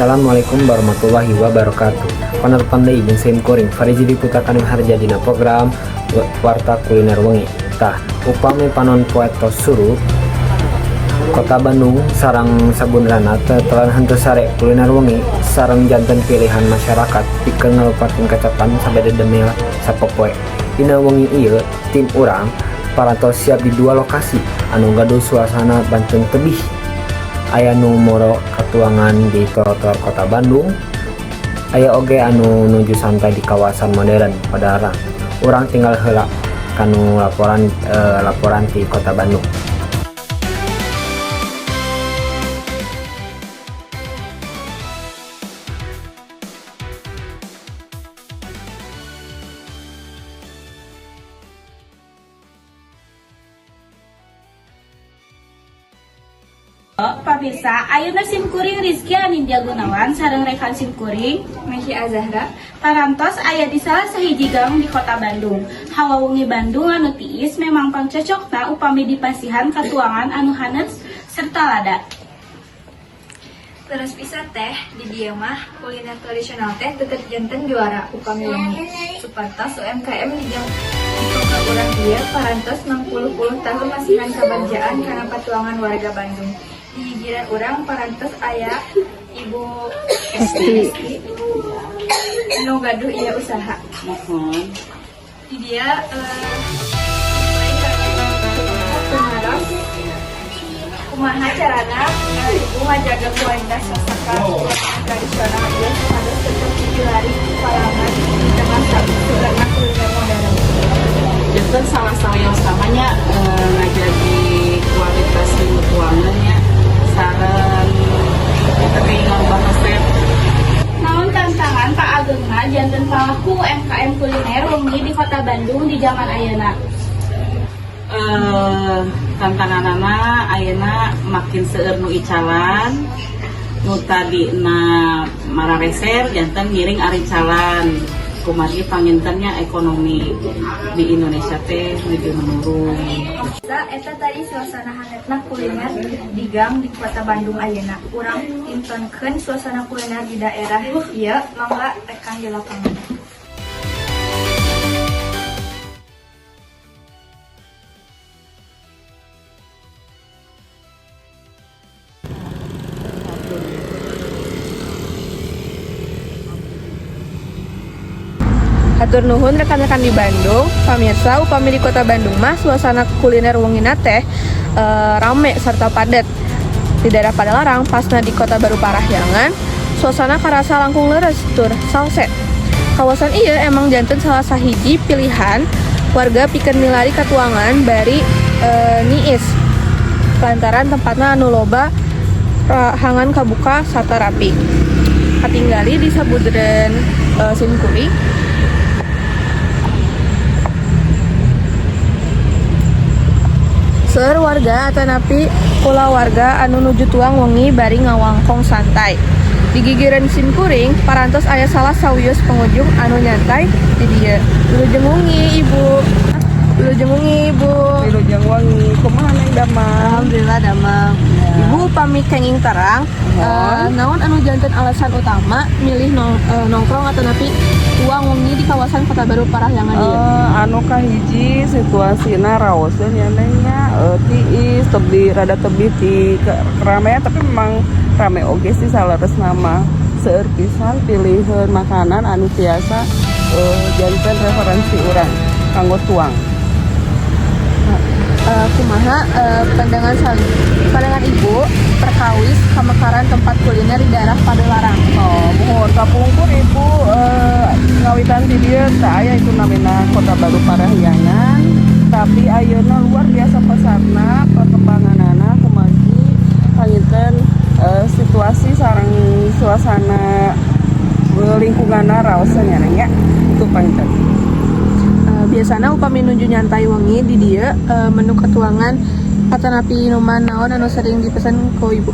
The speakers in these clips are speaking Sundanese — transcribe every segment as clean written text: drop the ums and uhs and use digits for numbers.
Assalamualaikum warahmatullahi wabarakatuh. Panonton deui jeung sim kuring Farizi Diputra Kanim Harja dina program Warta Kuliner Wengi. Tah, upami panon poe tos surup, Kota Bandung sareng sabundrana teu telan henteu sare, kuliner wengi sareng janten pilihan masyarakat pikeun ngaluparkeun kacapean sabada demel sapopoe. Dina wengi ieu tim urang parantos siap di dua lokasi anu gaduh suasana banten tebih. Aya nu moro katuangan di trotoar Kota Bandung, aya oge anu nuju santai di kawasan modern Padalarang. Urang tingal heula kanu laporan di Kota Bandung. Pamirsa, ayeuna sim kuring Rizky Anindya Gunawan sareng rekan sim kuring Mesya Azahra. Parantos aya di salah sahiji gang di Kota Bandung. Hawa wengi Bandung anu tiis memang pangcocokna upami dipasihan katuangan anu haneut serta lada. Terus bisa teh di dieu mah kuliner tradisional teh tetep janten juara upami wengi. Supatos UMKM di gang di kota urang ieu parantos mangpuluh-puluh tahun masihan kabagjaan kana patuangan warga Bandung. Di gigiran urang parantos aya Ibu Esti nu gaduh ieu usaha. Mohon. Di dieu tumaros kumaha carana ibu ngajaga kualitas masakan tradisional ieu supados tetep dipilari ku kalangan di tengah seueurna kuliner modern. Janten salah sawios nya ngajagi kualitas menu tuangannya sareng kita kayak ngarubah resep. Naon tantangan Pak Agengna janten palaku UMKM kuliner wengi di Kota Bandung di zaman ayeuna? Tantanganana ayeuna makin seueur nu icalan, nu tadina marareser janten ngiring aricalan, kumargi pangintennya ekonomi di Indonesia teh menuju menurun. Sa eta tadi suasana hangatna kuliner di gang di Kota Bandung ayeuna. Urang tintonkeun suasana kuliner di daerah ieu, mangga tekan di lapangan. Hatur nuhun rekan-rekan di Bandung. Pamirsa, upami di Kota Bandung mah suasana kuliner wengina teh rame serta padat. Di daerah Padalarang, pasna di Kota Baru Parahyangan, suasana karasa langkung leres tur salse. Kawasan ieu emang janten salah sahiji pilihan warga pikeun milari katuangan bari niis. Lantaran tempatna anu loba rohangan kabuka sarta rapi. Katinggali di sabudeureun sim kuring seueur warga atanapi kulawarga anu nuju tuang wengi bari ngawangkong santai. Di gigireun sim kuring parantos aya salah sawios pengunjung anu nyantai di dieu. Wilujeng wengi, Ibu. Wilujeng wengi, Ibu. Wilujeng wengi, kumaha, Neng, damang? Alhamdulillah damang. Ibu, upami kenging terang, naon anu janten alasan utama milih nongkrong atanapi tuang wengi di kawasan Kota Baru Parahyangan ieu? Anu kahiji situasina raoseun ya, Neng, nya, tiis, tebih, rada tebih ti keramaian, tapi memang rame oge sih. Saleresna mah seueur pisan pilihan makanan anu tiasa janten referensi urang kanggo tuang. Kumaha pandangan Ibu perkawis pamekaran tempat kuliner di daerah Padalarang? Oh, muhun, kapungkur Ibu ngawitan di dieu teu aya itu namina Kota Baru Parahyangan, tapi ayeuna luar biasa pesatna perkembanganana, kumargi panginten situasi sareng suasana lingkunganna raoseun ya, Neng, ya. Itu panginten. Biasana upami nuju nyantai wengi di dieu, menu katuangan atanapi minuman naon anu sering dipesan ku Ibu?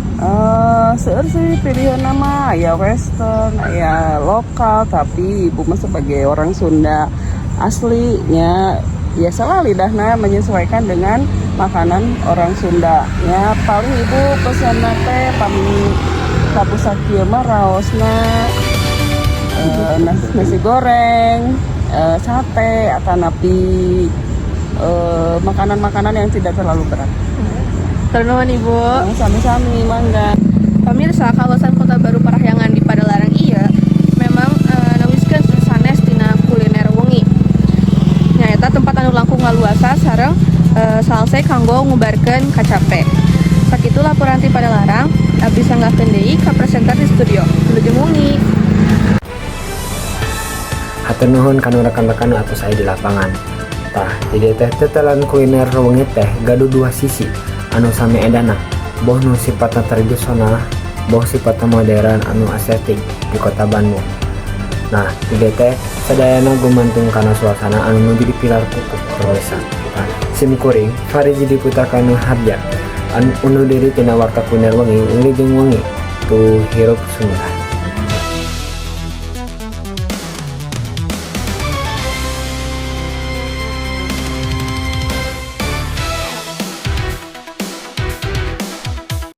Seueur sih pilihan mah, aya western, aya lokal, tapi Ibu mah sebagai orang Sunda aslinya biasalah lidahnya menyesuaikan dengan makanan orang Sunda. Ya paling Ibu pesan teh pami Kota pusat kieu mah raosna nasi goreng, sate, atanapi makanan-makanan yang tidak terlalu berat. Hatur nuhun, Ibu. Sami-sami, mangga. Pemirsa, kawasan Kota Baru Parahyangan di Padalarang ieu memang nawiskeun sanes tina kuliner wengi. Nyaeta tempat anu langkung ngaluasa sareng salse kanggo ngubarkeun kacape. Sakitu laporan ti Padalarang, abdi sanggahkeun deui ka presenter di studio. Wilujeng wengi. Hatur nuhun kanu rekan-rekan nu atos aya di lapangan. Tah, di dieu teh tetelan kuliner wengi teh gaduh dua sisi anu sami edana. Boh nu sifatna tradisional, boh sifatna modern anu estetik di kota Bandung. Nah, di dieu teh sadayana gumantung kana suasana anu nuju dipilar ku pemirsa. Tah, sim kuring Farizi Diputra Kanu Harja. Anu undur diri tina warta kuliner wengi, wilujeng wengi. Tuh hirup Sunda.